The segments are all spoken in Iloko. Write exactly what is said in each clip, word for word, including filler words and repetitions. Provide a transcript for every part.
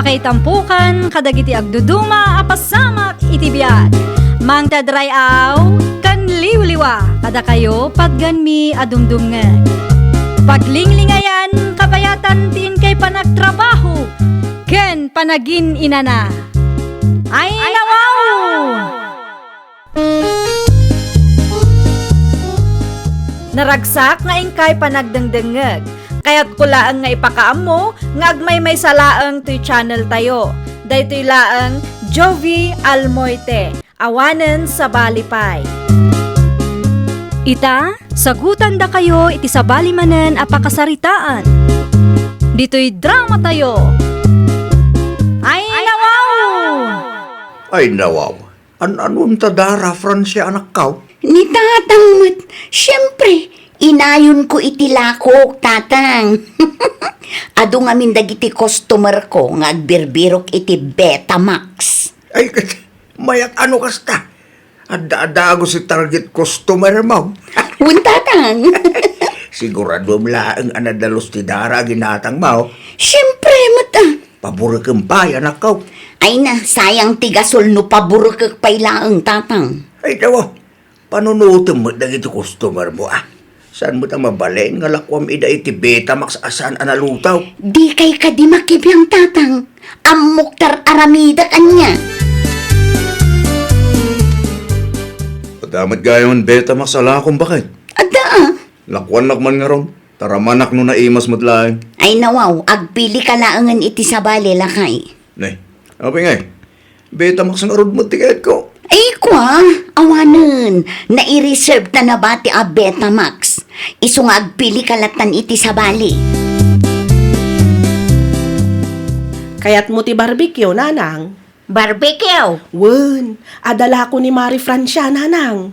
Ay tampukan kadagiti agduduma a pasamak iti biag. Mangted ray-aw ken liwliwa kadakayo patgenmi a dumdumngeg. Paglinglingayan, kabayatan ti inkay panagtrabaho ken panagin-inana. Ay, nawaw! Naragsak nga inkay panagdengdengngeg. Kayatko laeng nga ipakaammo nga agmaymaysa laeng toy channel tayo. Daytoy laeng Jovie Almoite, awanen sabali pay. Ita, sagutandakayo iti sabali manen a pakasaritaan. Ditoy drama tayo. Ay, nawaw! Ay, nawaw. An-anon ta dara, Francia, anakkaw? Ni tatang met, siempre, inayonko iti lakok, tatang. Adu ngamin dagiti customer ko nga agbirbirok iti Betamax. Ay, mayat ano kasta? Adda-adda agus ti target customer mo. Wen, tatang. Siguraduem laeng a nadalus ti dara a ginatang mo. Siempre, met, ah. Paburekem pay, anakko. Ay na, sayang ti gasol no paburekek pay laeng, tatang. Ay, dawa. Panunotem met dagiti customer mo, ah. Saan met a mabalin nga lakuam ida iti Betamax a saan a naluto? Dikay kadi makibiang, tatang. Ammok ti ar-aramidek ania. Adda met gayam Betamax a lakom, baket. Adda, ah. Lakuannak man ngarud, ta ramanak no naimas met laeng. Ay nawaw, agpili ka laengen iti sabali, lakay. Ne, apay ngay? Betamax ngarud met ti kayatko. Ay, kua, awanen, nai-reserve ta nabati a Betamax. Isu nga agpili ka latan iti sabali. Kayatmo ti barbecue, nanang? Barbecue? Wen, adda lako ni Mari Francia, nanang.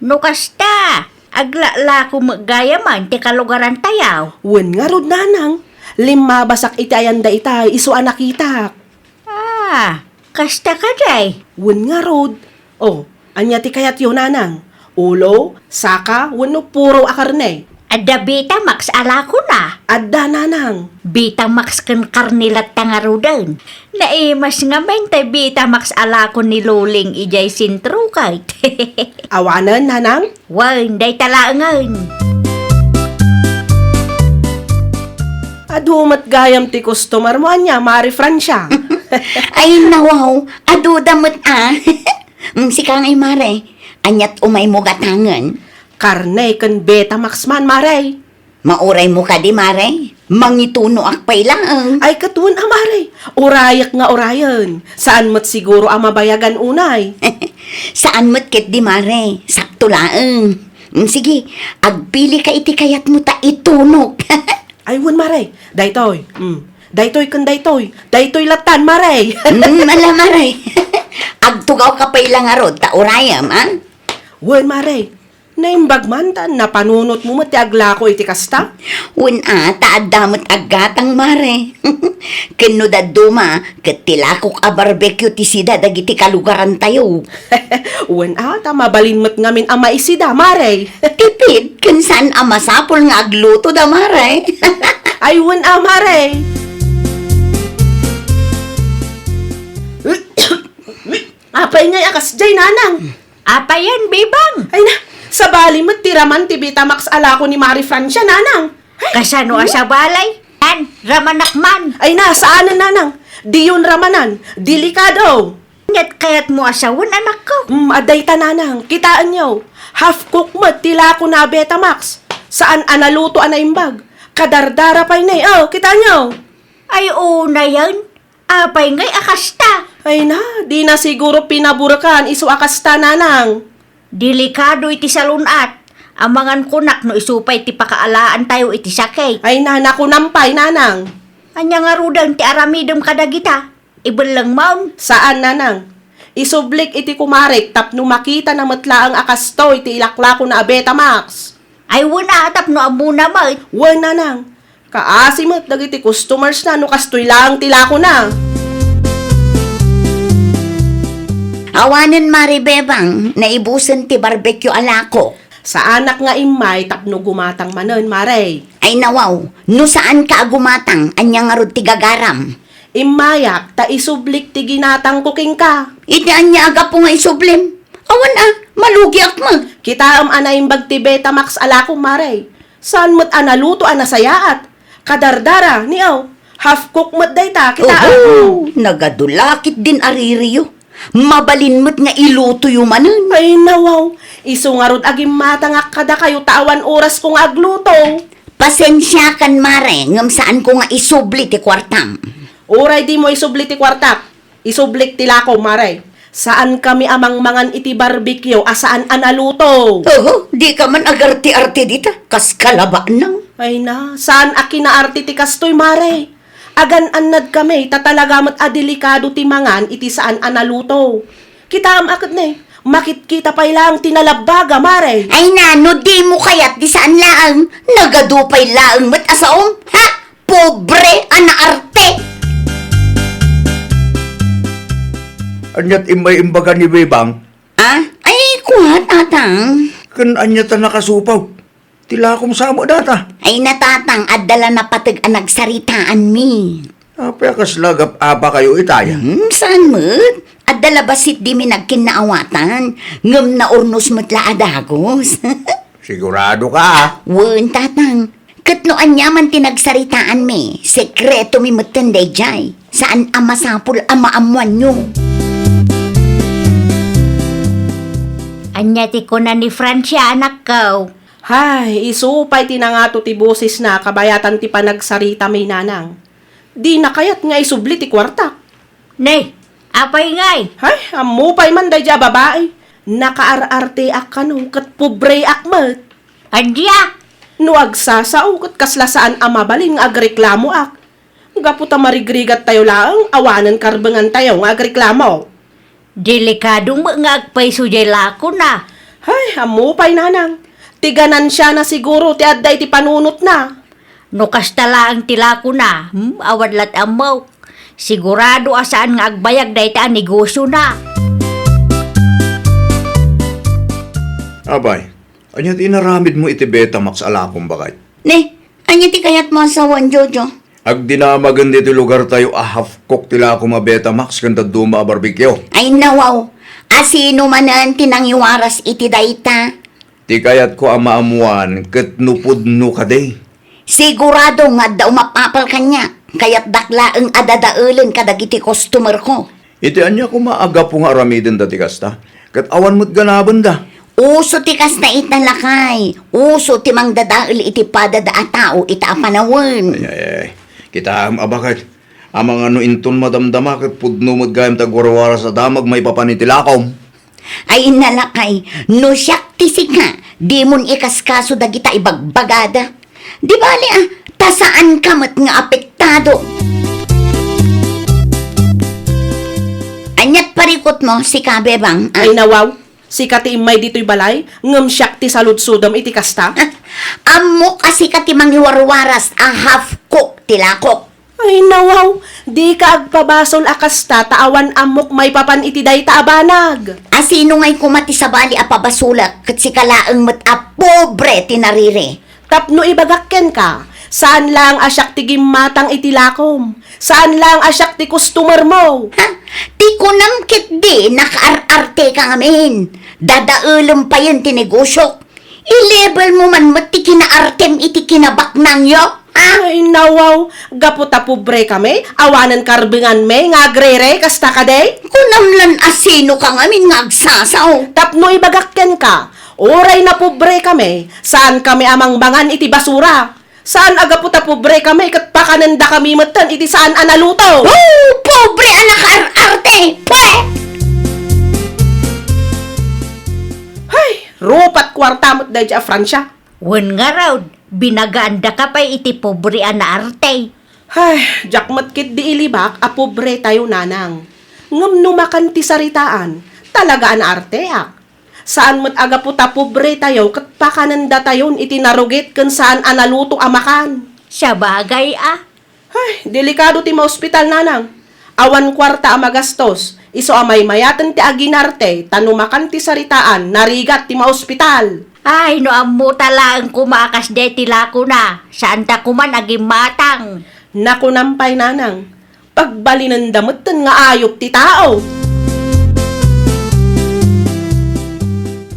No kasta, aglalako met gayamen ti kalugarantayo. Wen ngarud, nanang. Limmabasak iti ayan dayta, isu a nakitak. Ah, kasta kadi? Wen ngarud. O, ania ti kayatyo, nanang? Ulo, saka, wenno puro a karne? Adda Betamax a lakona. Adda, nanang. Betamax ken karne latta ngaruden. Naimas ngamin tay Betamax a lakon ni Luling idiay sentro ket. Awanen, nanang? Wen, dayta laengen. Adu met gayam ti customer mo ania, Mari Francia? Ay, nawaw, aduda met a. Mm, sika ngay, Mare. Aniat umaymo gatangen? Karne ken Betamax man, Mare. Mauraymo kadi, Mare? Mangitunoak pay laeng. Ay, ket wen a, Mare. Urayak nga urayen. Saan met siguro a mabayagan unay. Saan met ketdi, Mare. Sakto laeng. Mm, sige, agpili ka iti kayatmo ta itunok. Ay, wen, Mare. Daytoy. Mm. Daytoy ken daytoy. Daytoy lattan, Mare. Mm, ala, Mare. Agtugaw ka pay la ngarud ta urayem, a? Wen, Mare. Naimbag man ta napanunotmo met ti aglako iti kasta? Wen a, ta adda met aggatang, Mare. Ken no dadduma, ket ti lakok a barbecue ti sida dagiti kalugarantayo. Wen a, ta mabalin met ngamin a maisida, Mare. Tipid, ken saan a masapul nga aglutoda, Mare. Ay, wen a, Mare. Apay ngay a kasdiay, nanang? Apayen, Bebang? Ay na, sabali met ti raman ti Betamax a lako ni Mari Francia, nanang. Ay, kasano a sabali? Tan, ramanak man. Ay na, saanen, nanang. Diyon ramanan. Delikado. Ket kayatmo a sawen, anakko? Mm, adda ita, nanang. Kitaenyo. Half cook met ti lakona a Betamax. Saan a naluto a naimbag. Kadardara pay ne. O, kitaenyo. Ay, unayen. Apay ngay a kasta? Ay na, dina siguro pinaburekan isu a kasta, nanang. Delikado iti salun-at. Amangan kunak no isu pay ti pakaalaantayo iti sakit. Ay na, nakunam pay, nanang. Ania ngaruden ti aramidem kadagita? Ibellengmon? Saan, nanang. Isublik iti kumarek tapno makitana met laeng a kastoy ti ilaklakona a Betamax. Ay, wen a, tapno ammona met. Wen, nanang. Kaasi met dagiti customers na no kastoy laeng ti lakona. Awanen, Mare Bebang, naibusen ti barbecue a lako. Saanak nga immay tapno gumatang manen, Mare. Ay, nawaw, no saanka a gumatang, ania ngarud ti gagaram? Immayak ta isublik ti ginatangko kenka. Iti ania a gapu nga isublim? Awan a, malugiak met. Kitaem a naimbag ti Betamax a lakom, Mare. Saan met a naluto a nasayaat. Kadardara, ni aw, half cook met dayta, kitaem. Oho, nagadu la ketdin a ririyo. Mabalin met nga ilutoyo manen. Ay, nawaw. Isu ngarud a gimmatangak kadakayo ta awan orasko nga agluto. Pasensiakan, Mare, ngem saanko nga isubli ti kuartam. Uray dimo isubli ti kuartak, isublik ti lakom, Mare. Saankami a mangmangan iti barbecue a saan a naluto. Oho, dika man agarte-arte dita. Kas kalabanang. Ay na, saan a kinaarte ti kastoy, Mare. Agan-annadkami ta talaga met a delikado ti mangan iti saan a naluto. Kitaem a ket ne, makitkita pay laeng ti nalabbaga, Mare. Ay na, no dimo kayat ti saan laeng, nagadu pay laeng met a saom, ha? Pobre a naarte! Aniat immay imbaga ni Bebang? Ah? Ay, kua, tatang. Ken ania ta nakasupaw? Ti lakom sa met data. Ay, natatang, adda la napateg a nagsaritaanmi. Apay a kasla gap-apa kayo itaya? Hmm, saan met? Adda la bassit dimi nagkinnaawatan, ngem naurnos met la a dagus. Sigurado ka, ah? Wen, tatang. Ket no aniaman ti nagsaritaanmi, sekretomi metten daydiay. Saan a masapul a maammoanyo. Ania ti kuna ni Francia, anakko? Hay, isu pay ti nangato ti bosesna kabayatan ti panagsaritami, nanang. Dina kayat nga isubli ti kuartak. Ne, apay ngay? Hay, ammo pay man daydiay a babai. Nakaar-arteak kano ket pobreak met. Ania? No agsasao ket kasla saan a mabalin nga agreklamoak. Gapu ta marigrigattayo laeng, awanen karbengantayo nga agreklamo. Delikado met nga agpayso diay lakona. Hay, ammo pay, nanang. Ti ganansiana siguro ti adda iti panunotna. No kasta laeng ti lakona, hmm, awan lat ammok. Sigurado a saan nga agbayag dayta a negosiona. Apay, ania ti inaramidmo iti Betamax a lakom, baket? Ne, ania ti kayatmo a sawen, Jojo? Agdinamagen ditoy lugartayo a half cook ti lakom a Betamax ken dadduma a barbecue. Ay, nawaw. Asino manen ti nangiwaras iti dayta? Ti kayatko a maammoan ket no pudno kadi. Sigurado nga adda umapapal kaniak. Kayatdak laeng a dadaelen kadagiti customerko. Iti ania koma a gapu nga aramidenda ti kasta? Ket awan met ganabenda. Uso ti kasta ita, lakay. Uso ti mangdadael iti padada a tao ita a panawen. Ay, ay, ay. Kitaem a baket. Amangan no inton madamdama ket pudno met gayam ti agwarwaras a damag maipapan iti lakom. Ay, lakay, no siak ti sika, dimon ikaskaso dagita ibagbagada. Di bali, ah, ta saanka met nga apektado. Aniat parikutmo, sika, Bebang, ah? Ay, nawaw, sika ti immay ditoy balay, ngem siak ti saludsodem iti kasta? Ammok a sika ti mangiwarwaras a half cook ti lakok. Ay, nawaw, dika agpabasol a kasta ta awan ammok maipapan iti dayta a banag. Asino ngay koma ti sabali a pabasolak ket sika laeng met a pobre ti nariri? Tapno ibagak kenka, saan laeng a siak ti gimmatang iti lakom. Saan laeng a siak ti customer mo. Ha? Ti kunam ketdi, nakaar-arte ka ngamin. Dadaelem payen ti negosiok. I-level mo man met ti kinaartem iti kinabaknangyo, ha? Ay, nawaw, gapu ta pobre kami, awanen karbenganmi nga agrere, kasta kadi? Kunam lan asino ka ngamin nga agsasao? Tapno ibagak kenka, uray napobre kami, saan kami a mangmangan iti basura. Saan a gapu ta pobre kami ket pakanendakami metten iti saan a naluto. Oh, pobre a nakaar-arte! Pwe! Hay, rupat kuarta met daydiay a Francia. Wen ngarud, binagaandaka pay iti pobre a naarte. Hay, diak met ketdi ilibak a pobre tayo, nanang. Ngem no makan ti saritaan, talaga a naarteak. Saan met a gapu ta pobre tayo ket pakanendatayon iti narugit ken saan a naluto a makan. Sabagay a. Ay, delikado ti maospital, nanang. Awan kuarta a magastos, isu a maymayaten ti aginarte, ta no makan ti saritaan, narigat ti maospital. Ay, no ammota laeng koma a kasdiay ti lakona, saanta koman a gimmatang. Nakunam pay, nanang. Pagbalinenda metten nga ayup ti tao.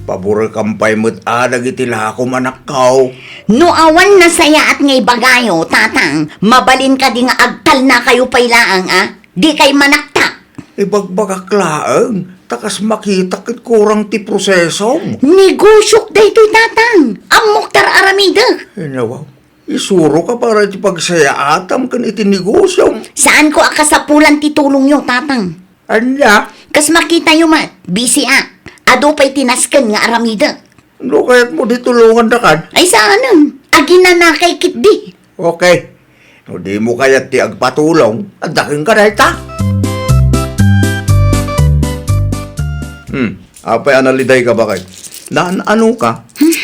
Paburekam pay met a dagiti lakom, anakko. No awan nasayaat nga ibagayo, Tatang, mabalin kadi nga agtalnakayo pay laeng, a? Dikay manaktak. Ibagbagak laeng, ta kas makitak ket kurang ti prosesom. Negosiok daytoy, Tatang. Ammok ti ar-aramidek. Ay, nawaw. Isuroka para iti pagsayaatam ken iti negosiom. Saanko a kasapulan ti tulongyo, Tatang. Ania? Kas makitayo met, bisiak. Adu pay ti nasken nga aramidek. No kayatmo di tulongandakan? Ay, saanen. Aginanakay ketdi. Okay. No dimo kayat ti agpatulong, adda kenka dayta. Hmm, apay a nalidayka, baket? Naan-anoka? Hmm,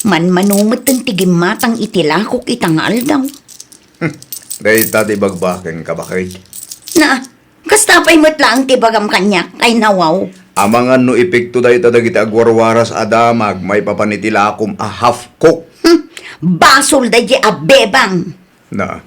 manmano metten ti gimmatang iti lakok ita nga aldaw. Hmm, dayta ti ibagbakenka, baket. Na, kasta pay met laeng ti ibagam kaniak, ay nawaw. Amangan no epekto dayta dagiti agwarwaras a damag maipapan iti lakom a half cook. Hmm, basol daydi a bebang. Na,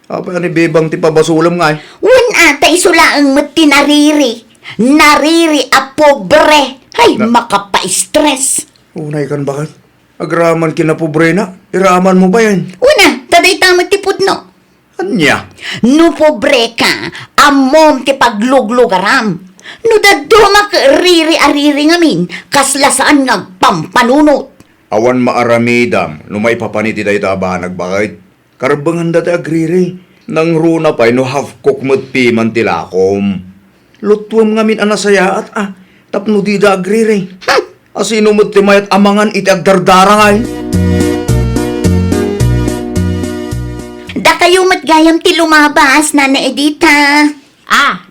apay a ni bebang ti pabasolem ngay? Wen a, ta isu laeng met ti nariri. Nariri a pobre. Ay, na- makapa-stress. Unay kan, baket? Agraman kinapobrena, iraman mo bayen. Una, ta dayta met ti pudno. Ania? No pobre ka, ammom ti pagluglugaram. No dadduma ket riri a riri ngamin, kasla saan nga agpampanunot. Awan maaramidam no maipapan iti dayta a banag, baket. Karbenganda ti agriri. Nangruna pay no half cook met piman ti lakom. Lutuem ngamin a nasayaat a, tapno dida agriri. Hmm. Asino met ti mayat a mangan iti agdardarangay? Dakayo met gayam ti lumabas, Nana Edita. Ah,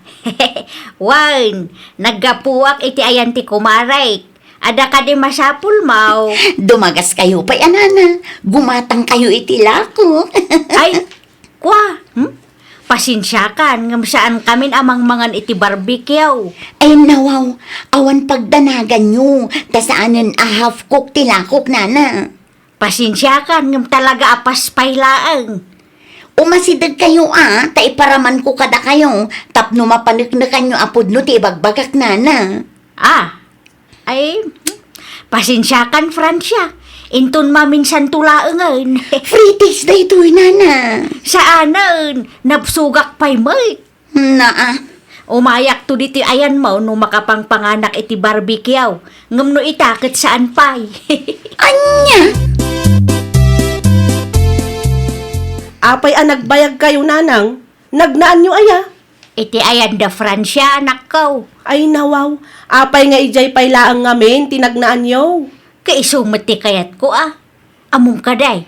wen, naggapuak iti ayan ti kumarek. Adda kadi masapulmo? Dumagas kayo pay, a nana. Gumatang kayo iti lakok. Ay, kua, hmm? Pasensiakan, ngem saan kamin a mangmangan iti barbecue. Ay, nawaw, awan pagdanaganyo, ta saanen a half cook ti lakok, nana. Pasensiakan, ngem talaga a paspay laeng. Umasideg kayo a, ta iparamanko kadakayo, tapno mapaneknekanyo a pudno ti ibagbagak, nana. Ah, ay, pasensiakan, Francia. Inton maminsanto laengen. Frites daytoy, nana. Saanen, nabsogak pay met. Naa. Umayakto ditoy ayanmo no makapangpanganak iti barbecue. Ngem no ita ket saan pay. Ania? Apay a nagbayag kayo, nanang? Nagnaanyo aya? Iti ayan da Francia, anakko. Ay, nawaw. Apay nga idiay pay laeng ngamin ti nagnaanyo? Kaisu met ti kayatko, a. Ammom kadi,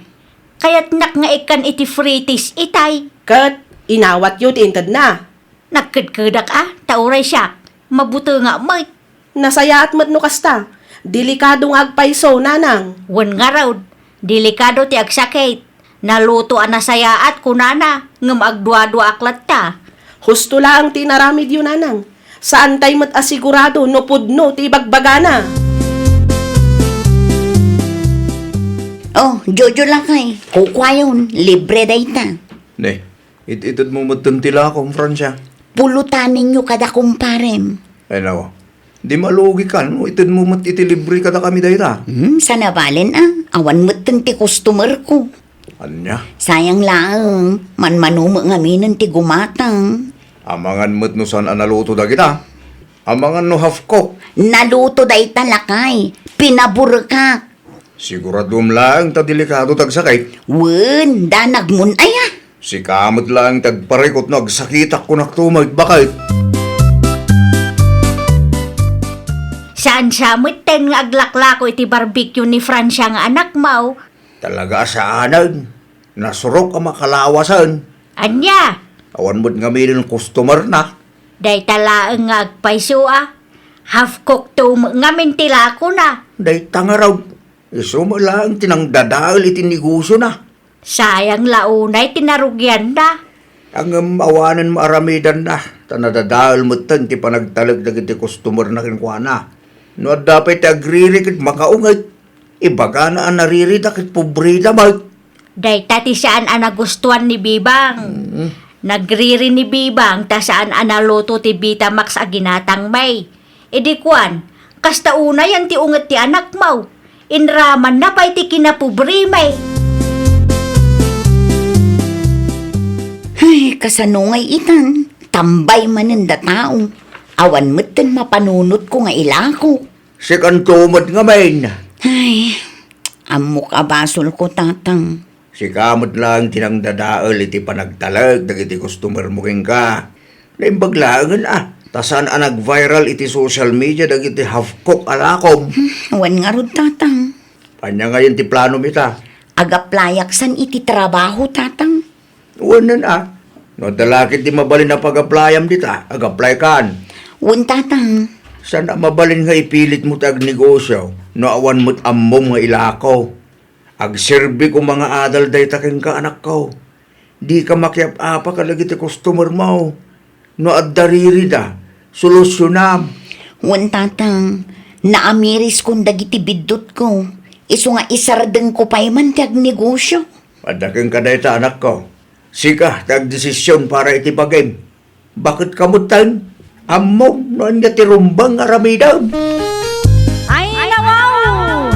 kayatnak nga ikkan iti frites itay. Ket inawatyo ti intedna. Nagkedkedak a, ta uray siak, mabutengak met. Nasayaat met no kasta. Delikado nga agpayso, nanang. Wen ngarud, delikado ti agsakit. Naluto a nasayaat, kunana, ngem agduaduaak latta. Husto laeng ti inaramidyo, nanang. Saantay met a sigurado no pudno ti ibagbagana. Oh, Jojo lakay, kukuayon, libre dayta. Ne, it-itedmo metten ti lakom, Francia. Pulutanenyo kada kumparem. Ay, nawa. Di malugikan no itedmo met iti libre kadakami dayta. Hmm, saan a balen a, awan metten ti customer ko. Ania? Sayang laeng, manmano met ngaminen ti gumatang. Amangan met no saan a naluto dagita. Amangan no half cook. Naluto dayta lakay, pinaburekak. Siguraduem laeng ta delikado ti agsakit. Wen, danagmon aya. Sika met laeng ti agparikut no agsakitak, kunak to, maikbakay. Saan sa metten nga aglaklako iti barbecue ni Francia nga anakmo? Talaga a saanen. Nasurok a makalawasen. Ania? Awan met ngaminen customer na. Dayta laeng nga agpayso a. Half cook to met ngamin ti lakona. Dayta ngarud. Isu met laeng ti nangdadael iti negosiona. Sayang la unay ti narugianna. Ngem awanen maaramidanna, ta nadadael metten ti panagtalek dagiti customerna kenkuana. No adda pay ti agriri ket makaunget, ibagana a naririda ket pobreda met. Dayta ti saan a nagustuan ni Bibang. Mm. Nagririnibibang ta saan a naluto ti Vitamax a ginatangmi. Idi kuan, kasta unayen ti unget ti anakmo. Inramanna pay ti kinapobremi. Ay, kasano ngay itan? Tambay manen da tao. Awan metten mapanunotko nga ilako. Sikanto met ngamin. Ay, ammok a basolko, Tatang. Sika met laeng ti nangdadael iti panagtalek dagiti customermo kenka. Naimbag laengen a, ta saan a nag-viral iti social media dagiti half-cook a lakom. Hmm, wen ngarud, Tatang. Ania ngayen ti planom ita? Ag-applyak san iti trabaho, Tatang. Wen a, no adda la ket ti mabalin a pag-applyam dita, ag-applykan. Wen, Tatang. Saan a mabalin nga ipilitmo ti agnegosyo no awan met ammom nga ilako? Agserbi koma nga adal dayta kenka, anakko. Dika makiap-apa kadagiti customermo. No adda ririda, solusionam. Wen, Tatang, naamiriskon dagiti biddutko. Isu nga isardengko pay man ti agnegosio. Adda kenka dayta, anakko. Sika ti agdesision para iti bagim. Baket ka metten, ammom no ania ti rumbeng nga aramidem. Ay, nawaw!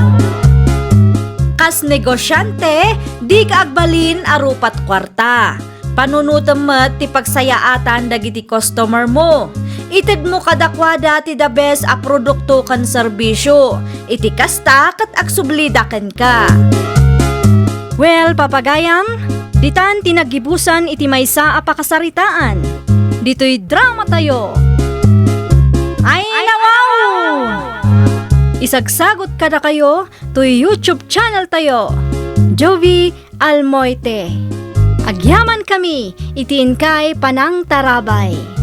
Kas negosiante, dika agbalin a rupat kuarta. Panunotem met ti pagsayaatan dagiti customermo. Itedmo kadakuada ti the best a produkto ken serbisio. Iti kasta, ket agsublida kenka. Well, papagayam, ditan ti naggibusan iti maysa a pakasaritaan. Ditoy dramatayo. Ay, nawaw! Isagsagot kadakayo toy YouTube channel tayo, Jovie Almoite. Agyamankami iti inkay panangtarabay.